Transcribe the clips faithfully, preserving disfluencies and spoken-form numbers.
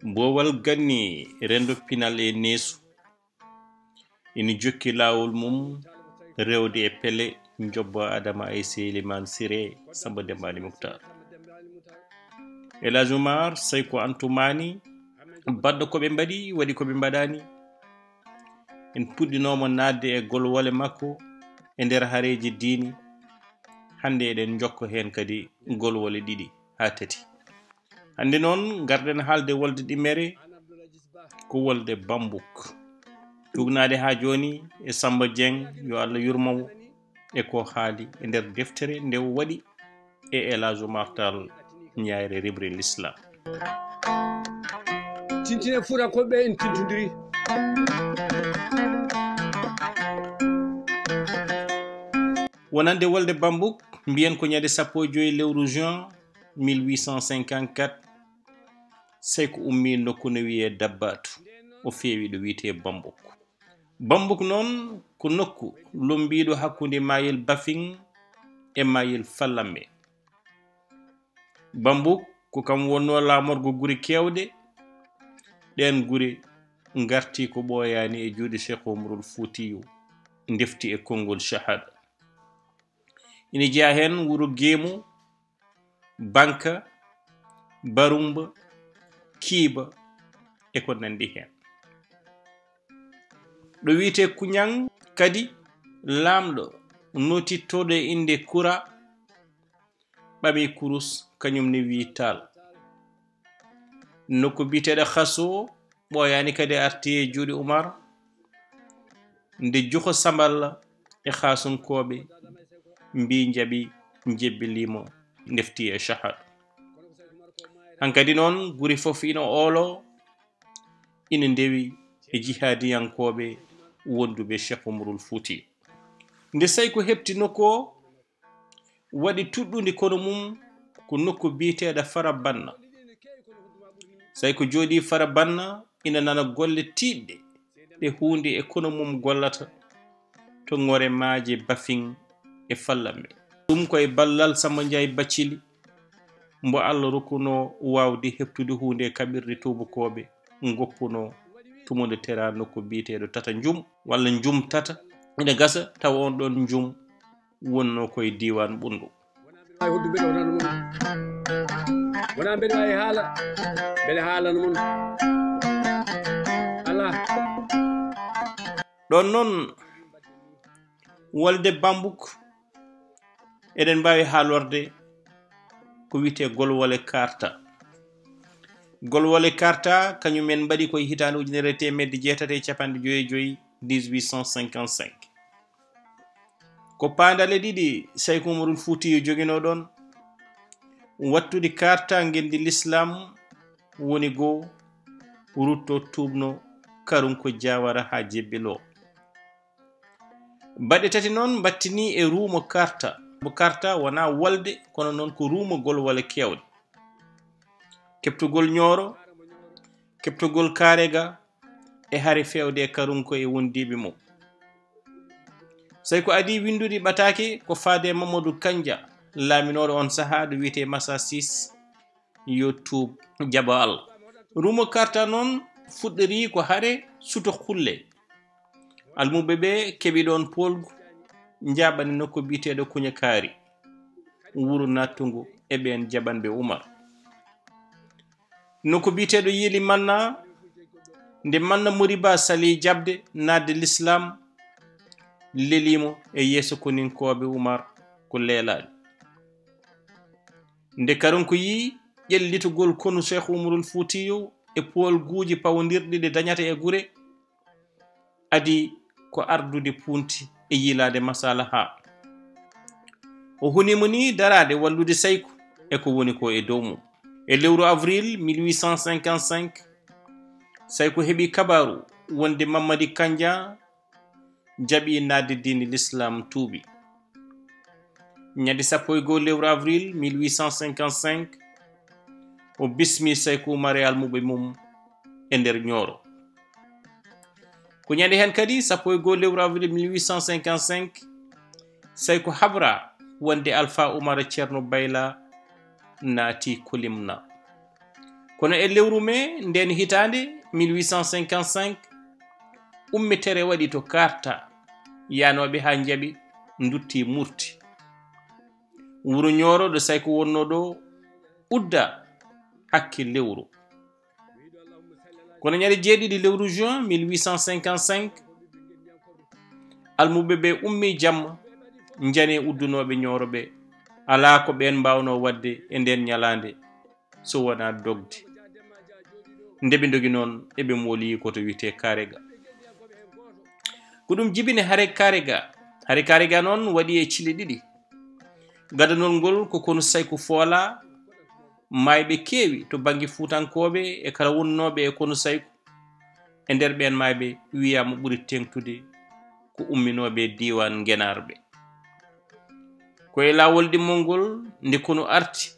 Boowal ganni renndo pinal e neesu ina jokki laawol mum rewde e pele njobbo Adama Ayse Elimaan Siree Samba Dembaali Muktaar. El Hadj Umar Sayko Antumani, baɗɗo ko ɓe mbaɗi, waɗi ko ɓe mbaɗaani. En puɗɗinooma naatde e golwole makko e nder hareeji diini. Hannde eɗen njokka heen kadi golwole ɗiɗi haa tati. Hannde noon, ngarɗen haalde wolde ɗimmere, ko wolde Bambuk. Tuugnaade haa jooni e Samba Dieng, yo Allah yurmo mo, e ko haali e nder deftere nde o waɗi e El Hadj Oumar Tall, Ñaayre Rimre L'Islam. Tintine Fuuta ko ɓe en tintondiri. Wonande wolde Bambuk, mbiyen ko ñande sappo e joy lewru juin mille huit cent cinquante-quatre, Sayko ummii nokku no wiyee Dabbaatu, o feewi ɗo wiyetee Bambuk. Bambuk noon ko nokku lommbiiɗo hakkunde Maayel Bafin e Maayel Fallamme. Bambuk ko kam wonnoo laamorgo gure keewɗe. Ɗeen gure ngarti ko ɓooyaani e juuɗe Cheikh Omarul Fuutiyu, ndefti e konngol Shahada. Ina jeyaa heen wuro Geemu, Banka, Barumba, Kiiba, e ko nanndi heen. Ɗo wiyetee Kuñang kadi, laamɗo notittooɗo e innde Kura, ɓami kurus, kañum ne wiyi Taal. Nokku biyeteeɗo Xaso, ɓooyaani kadi arti e juuɗe Umar, nde Juxo Samballa e Xaasunkooɓe mbii njaɓi, njebbilii mo, ndefti e Shahada. Hankadi noon, gure fof ina oolo, ina ndewi e jihaadiyankooɓe wonduɓe Cheikh Omarul Fuuti. Nde Sayko heɓti nokku o, waɗi tuɗɗundi kono mum ko nokku biyeteeɗo Fara Banna. Sayko jooɗii Fara Banna, ina nana golle tiiɗɗe ɗe huunde e kono mum gollata to ŋore maaje Bafin e Fallamme. Ɗum ko e ballal Samba Njaay Baccili, mbo Allah rokkunoo waawde heɓtude huunde e kaɓirɗe tuubakooɓe, ngoppunoo tuma nde teraa nokku biyeteeɗo Tata Njum, walla Njum Tata. Ina gasa tawa oon ɗoon Njum wonnoo ko e diiwaan Ɓunndu. Ay, hoddu mbeɗa wonano mon. Wona mbeɗa wawi haala, mbeɗa haalano mon. Alaa. Ɗoon noon, wolde Bambuk, eɗen mbaawi haalorde ko wiyetee golwole Karta. Golwole Karta, kañum en mbaɗi ko e hitaande ujunere e teemedde jeetati e capanɗe joy e joy, dix-huit cent cinquante-cinq. Ko paandale ɗiɗi Sayko Umarul Fuutiyu joginoo ɗoon, wattude Karta ngenndi Lislaam, woni goo rutto tuubno Karunko Jaawara haa jebbiloo. Baɗɗe tati noon mbattinii e ruumo Karta. Mo Karta wonaa wolde, kono noon ko ruumo golwole keewɗe. Keɓtugol Ñooro, keɓtugol Karega e hare feewde e Karunko e wondiiɓe mum. Sayko adii winndude ɓataake ko faade e Mamadou Kanja, laaminooɗo oon sahaa ɗo wiyetee Massa Six, yo tuub jaɓo Allah. Ruumo Karta noon fuɗɗorii ko hare Suto Xulle. Almuɓɓe ɓe keɓi ɗoon poolgu, njaaɓani nokku biyeteeɗo Kuñakaari, wuro naattungu e ɓeen jaɓanɓe Umar. Nokku biyeteeɗo Yeli Manna, nde Manna Moriba salii jaɓde naatde Lislaam, lelii mo e yeeso koninkooɓe Umar ko leelaaɗo. Nde Karunko yii ƴellitugol konu Cheikh Umarul Fuutiyu e poolguuji pawondirɗi ɗe dañata e gure, adii ko ardude puunti e yiilaade masalaha. O huniima ni daraade wallude Sayko e ko woni ko e dow mum. E lewru avril mille huit cent cinquante-cinq, Sayko heɓi kabaaru wonde Mamadi Kanja jaɓi naatde diine Lislaam, tuubi. Ñande sappo e goo lewru avril mille huit cent cinquante-cinq, o bismi Sayko Umar e almuɓɓe mum e nder Ñooro. Ko ñande heen kadi, sappo e goo lewru avril mille huit cent cinquante-cinq, Sayko habra wonde Alfa Umar Ceerno Bayla naati Kolimna. Kono e lewru mee ndeen hitaande mille huit cent cinquante-cinq, ummitere waɗi to Karta, yaanooɓe haa njaɓi, nduttii Murti. Wuro Ñooro ɗo Sayko wonnoo ɗo udda hakke lewru. Kono ñande jeeɗiɗi lewru juin mille huit cent cinquante-cinq, almuɓɓe ɓe ummii jamma, njani uddunooɓe Ñooro ɓe. Alaa ko ɓeen mbaawnoo waɗde e ndeen ñalaande so wonaa dogde. Nde ɓe ndogi noon, eɓe mooli ko to wiyetee Karega. Ko ɗum jibini hare Karega. Hare Karega noon waɗi e cile ɗiɗi. Gadanol ngol ko konu Sayko foolaa, maayɓe keewi to bannge Fuutankooɓe e kala wonnooɓe e konu Sayko. E nder ɓeen maayɓe, wiyaama ɓuri teeŋtude ko umminooɓe e diiwaan Ngenaar ɓe. Ko e laawol ɗimmol ngol nde konu arti,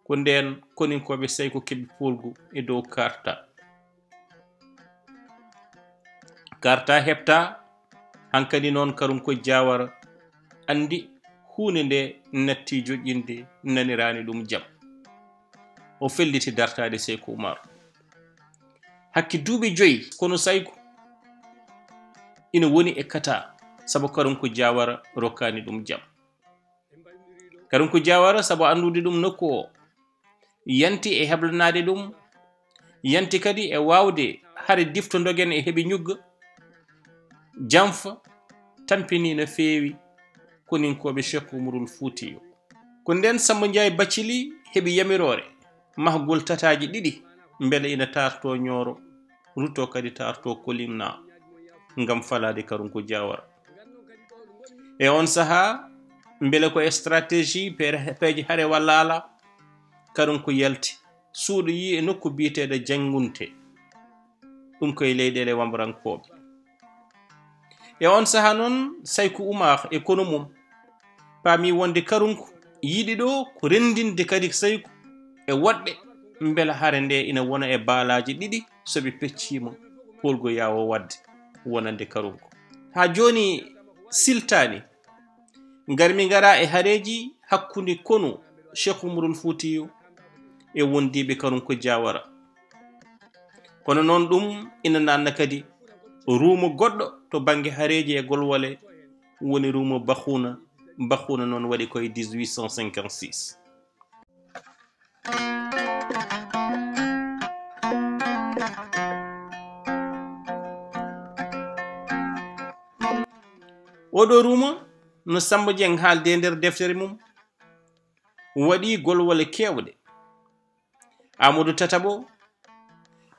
ko ndeen koninkooɓe Sayko keɓi poolgu e dow Karta. Karta heɓta, hankadi noon Karunko Jaawara anndi huunde nde natti joƴƴinde, naniraani ɗum jam. O felliti dartaade Sayko Umar. Hakke duuɓi joyi, konu Sayko ina woni e kata, sabu Karunko Jaawara rokkaani ɗum jam. Karunko Jaawara, sabu anndude ɗum nokku o, yanti e heblanaade ɗum, yanti kadi e waawde hare difto ndogen e heɓi ñugga, janfa, tampini no feewi koninkooɓe Cheikh Umarul Fuutiyu. Ko ndeen Samba Ndiaye Bathily heɓi yamiroore mahgol tataaji ɗiɗi, mbele ina taartoo Ñooro, ruttoo kadi taartoo Kolimna, ngam falaade Karunko Jaawara. E oon sahaa, mbele ko e stratégie pe-, peeje hare walla alaa, Karunko yalti, suuɗoyi e nokku biyeteeɗo Janngunte. Ɗum ko e leyɗeele Wambarankooɓe. E oon sahaa noon, Sayku Umar e konu mum paami wonde Karunko yiɗi ɗo ko renndinde kadi Sayku e woɗɓe, mbela hare nde ina wona e baalaaje ɗiɗi, so ɓe pecciima, poolgu yaawo waɗde wonande Karunko. Haa jooni siltaani, ngar mi ngara e hareeji hakkunde konu Cheikh Umarul Fuutiyu e wondiiɓe Karunko Jaawara. Kono noon ɗum ina naatna kadi rumo goɗɗo to bannge hareeji e golwole, woni rumo Bakhuuna. Bakhuuna noon waɗi ko e dix-huit cent cinquante-six. Oɗo rumo no Samba Dieng haalde e nder deftere mum, waɗi golwole keewɗe. Amadou Tataɓo,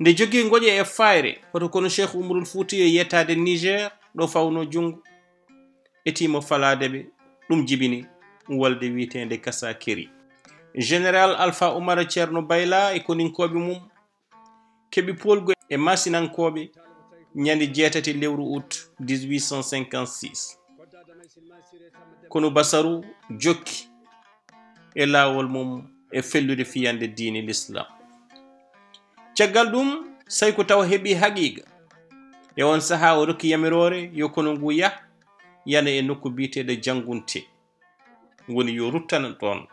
nde jogii ngoƴa e faayre, hoto kono Cheikh Umarul Fuutiyu e yettaade Niger, ɗo fawnoo junngo, etiima falaade ɓe, ɗum jibini wolde wiyeteende Kasakeri. Général Alpha Oumar Ceerno Bayla e koninkooɓe mum keɓi poolgu e Maasinankooɓe ñande jeetati lewru ut dix-huit cent cinquante-six. Konu Basaru jokki e laawol mum e fellude fiyande diine Lislaam. Caggal ɗum, Sayku taw heɓi haqiiqa. E oon sahaa, o rokki yamiroore yo konu ngu yah, yana e nokku biyeteeɗo Janngunte. Woni yo ruttana ɗoon.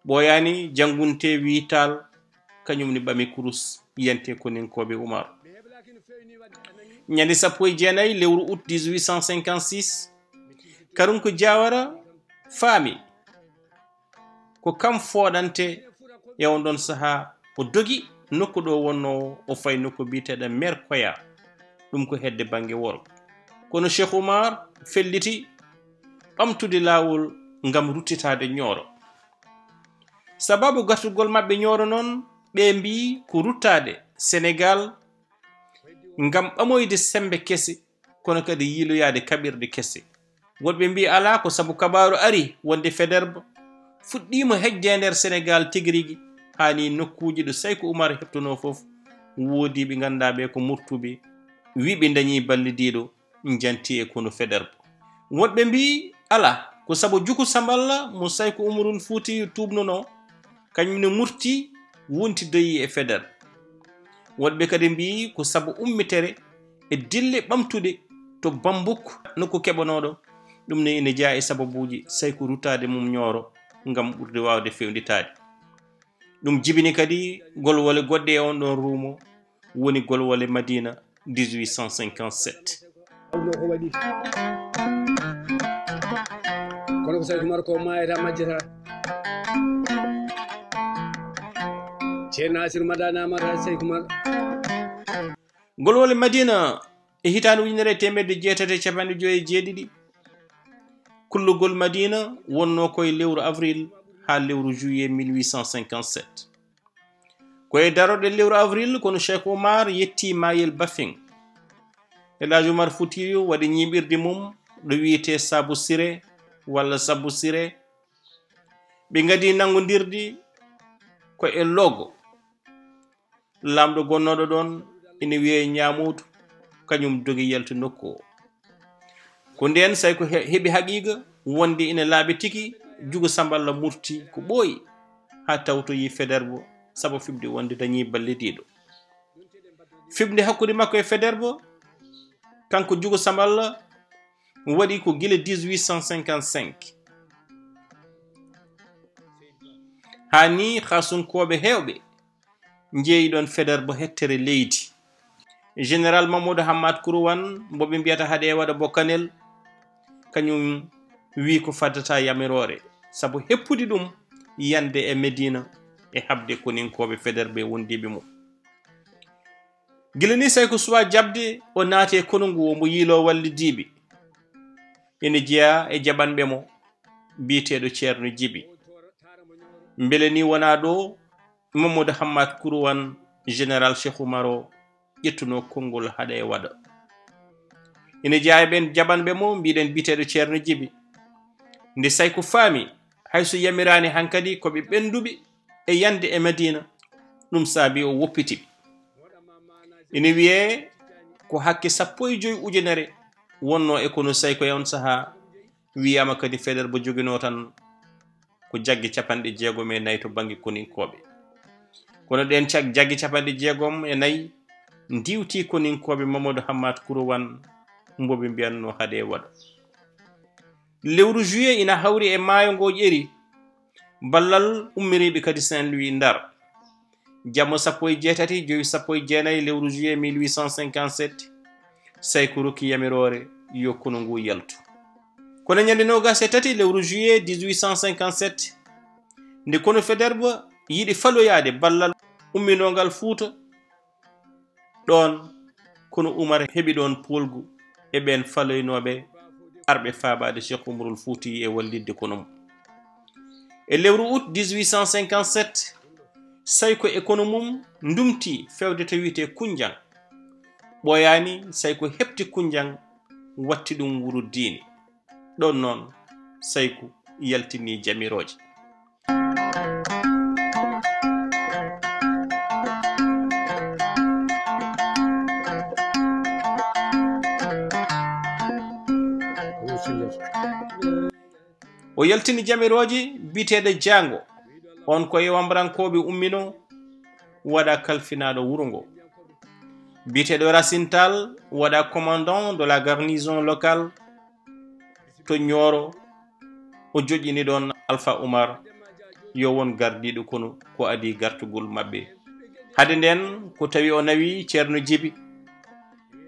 Ɓooyaani, Janngunte wii taal, kañum ne ɓami kurus, yanti e koninkooɓe Umar. Ñande sappo e jeenayi lewru ut dix-huit cent cinquante-six, Karunko Jaawara faami ko kam fooɗante e oon ɗoon sahaa, o dogi nokku ɗo wonnoo o, o fayi nokku biyeteeɗo Merkoya, ɗum ko hedde bannge Woro. Kono Cheikh Oumar felliti ɓamtude laawol ngam ruttitaade Ñooro. Sababu gartugol maɓɓe Ñooro noon, ɓe mbii ko ruttaade Senegaal ngam ɓamoyde semmbe kese, kono kadi yiiloyaade kaɓirɗe kese. Woɗɓe mbii alaa, ko sabu kabaaru ari wonde Faidherbe fuɗɗiima hejde e nder Senegaal tigi rigi, haa nii nokkuuji ɗo Sayku Umar heɓtunoo fof, woodii ɓe ngannduɗaa ɓe ko murtuɓe, wii ɓe ndañii ballidiiɗo, njanti e konu Faidherbe. Woɗɓe mbii alaa, ko sabu juku samballa mo Sayku Umarul Fuutiyu tuubnunoo, kañum ne murtii, wonti doyii e Faidherbe. Woɗɓe kadi mbii ko sabu ummitere e dille ɓamtuɗe to Bambuk, nokku keɓanooɗo, ɗum ne ina jeyaa e sababuuji Sayku ruttaade mum Ñooro ngam ɓurde waawde fewnditaade. Ɗum jibini kadi golwole goɗɗe e on ɗon ruumo, woni golwole Madina dix-huit cent cinquante-sept. Hawno ko waɗi. Kono ko Sayku Umar ko maayata majjata. Ceerno Asiru Madana Amar Sayku Umar. Golwole Madina e hitaande ujunere e teemedde jeetati e capanɗe joyi e jeeɗiɗi. Kullugol Madina wonnoo ko e lewru avril haa lewru juillet mille huit cent cinquante-sept. Ko e darorɗe lewru avril kono Cheikh Oumar yetti maayel Bafing. El Hadj Oumar Foutiyou waɗi ñiiɓirdi mum ɗo wiyetee Sabu Sire walla Sabu Sire. Ɓe ngadi nanngondirdi ko e logo. Laamɗo gonnooɗo ɗoon ina wiyee Ñaamuutu, kañum dogi yalti nokku o. Ko ndeen Sayku he-, heɓi haqiiqa wonde ina laaɓi tigi, Jugo Samballa murti ko ɓooyi, haa tawtoyi Federbo, sabu fiɓde wonde dañii ballitiiɗo. Fiɓde hakkunde makko e Federbo, kanko Jugo Samballa, waɗi ko gila dix-huit cent cinquante-cinq. Haa nii Xaasunkooɓe heewɓe njeeyi ɗoon Federbo hettere leydi. Général Mamadou Hammat Kourouane, mbo ɓe mbiyata Haɗe Waɗa Bo Kanel, kañum wii ko faddata yamiroore, sabu heppude ɗum yande e Medina e haɓde koninkooɓe Federbe wondiiɓe mum. Gila ni Sayku suwaa jaɓde, o naati e konu ngu, omo yiiloo wallidiiɓe. Ene jeyaa e jaɓanɓe mo, biyeteeɗo Ceerno Jibi. Mbele ni wonaa ɗo Mamadou Hammat Kourouane, Général Cheikh Oumar o, ƴettunoo konngol Haɗe Waɗa. Ina jeyaa e ɓeen jaɓanɓe mo, mbiɗen biyeteeɗo Ceerno Jibi. Nde Sayku faami, hay so yamiraani hankadi ko ɓe ɓennduɓe e yande e Madina, ɗum saabi o woppiti ɓe. Ina wiyee ko hakke sappo e joy ujunere wonnoo e konu Sayku e on sahaa, wiyaama kadi Federbo joginoo tan ko jagge capanɗe jeegom e nayi to bannge koninkooɓe. Kono ɗeen cag-, jagge capanɗe jeegom e nayi ndiwtii koninkooɓe Mamadou Hammat Kourouane, mbo ɓe mbiyatnoo Haɗe Waɗa. Lewru juillet ina hawri e maayo ngo ƴeri ballal ummiriiɓe kadi Saint-Louis Ndar. Jamma sappo e jeetati, joyi sappo e jeenayi lewru juillet mille huit cent cinquante-sept, Sayku rokki yamiroore yo konu ngu yaltu. Kono ñande noogas e tati lewru juillet dix-huit cent cinquante-sept, nde konu Federbo yiɗi faloyaade ballal umminongal Fuuta, ɗoon konu Umar heɓi ɗoon poolgu e ɓeen faloynooɓe arɓe faabaade Cheikh Oumarul Fouti e wallitde konu mum. E lewru août dix-huit cent cinquante-sept, Sayku e konu mum ndumti feewde to wiyetee Kunjang. Ɓooyaani, Sayku heɓti Kunjang, watti ɗum wuro diine. Ɗoon noon, Sayku yaltini jamirooje. O yaltini jamirooje biyeteeɗo Jaango, on ko e wamrankooɓe umminoo, waɗa kalfinaaɗo wuro ngo. Biyeteeɗo Racine Tall waɗa commandant de la garnison locale to Nioro, o joƴƴini ɗoon Alpha Oumar yo won gardiiɗo konu ko adii gartugol maɓɓe. Hade ndeen, ko tawi o nawi Ceerno Jibi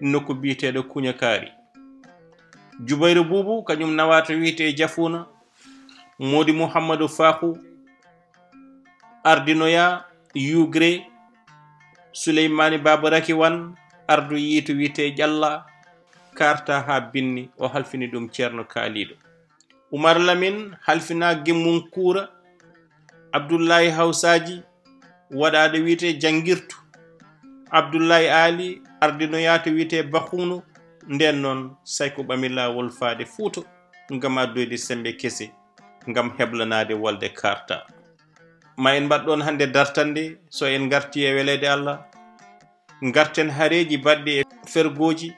nokku biyeteeɗo Kuñakaari. Jubayru Buubu, kañum nawaa to wiyetee Jafuuna. Moodi Muhammadu Faaku ardinoyaa Yuugre. Suleymaani Baaba Rakiwan ardoyii to wiyetee Ƴalla, kaarta haa binni, o halfini ɗum Ceerno Kaaliiɗo. Umar Lamin halfinaa Gimmun Kuura. Abdullaahi Hawsaaji waɗaa ɗo wiyetee Janngirtu. Abdullaahi Aali ardinoyaa to wiyetee Bakhuuno. Ndeen noon, Sayku ɓami laawol faade Fuuta ngam addoyde semmbe kese ngam heblanaade wolde kaarta. Ma en mbaɗ ɗoon hannde dartannde, so en ngartii e weleede Allah, ngarten hareeji baɗɗi e fergooji.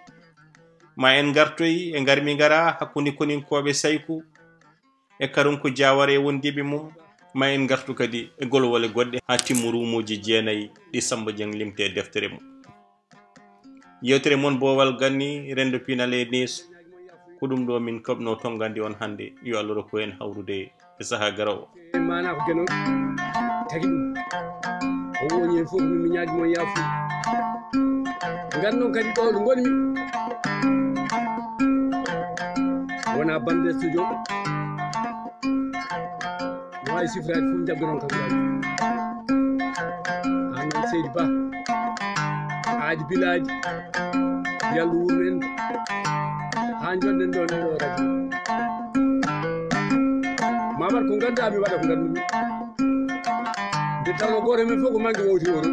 Ma en ngartoy e ngarmi ngara hakkunde koninkooɓe Sayku e Karunko Jaawara e wondiiɓe mum. Ma en ngartu kadi e golwole goɗɗe haa timma ruumuuji jeenayi ɗi Sammba Jeŋ limti e deftere mum. Yewtere mon Boowal Ganni, renndo pinal e neesu, ko ɗum ɗo min kaɓno tonngande on hannde. Yo Allah rokku en hawrude e sahaa garoowo. Maanaa ko geno. tagi ɗum. O woni heen fof, min mi ñaagi mon yaafuya. Ngan noon kadi ɗo ɗo ngonmi, wona bande studio. Mi waawi sifraade fof, njagganon kam waawi. Aan noon Seydi Ba, Aadi Bilaaji, Yallo wurmen haa njoɗɗen ɗo e ɗo radio. Ma waɗ ko ngannduɗaa, mi waɗa ko ngannduɗaa. Nde tawnoo gooto men fof ko mannge wowti wuro.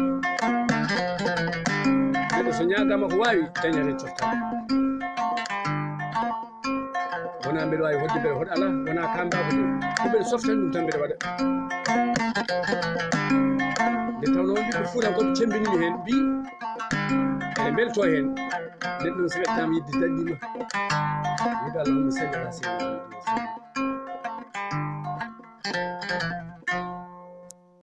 Neɗɗo so ñaagaama ko waawi, dañat heen coftal. Wonaa mbeɗa waawi hoɗde, mbeɗa hoɗa alaa, wonaa kaambaako de. Ko mbeɗa softani ɗum tan mbeɗa waɗa. Nde tawnoo on ɓiɓɓe fuutankooɓe cemmbinii mi heen, mbii eɗe mbeltoo heen. Neɗɗo so wettaama yidde daɗɗi ma. Wiɗo Allahumma salli ala sayyidina Muhammad wa sallam.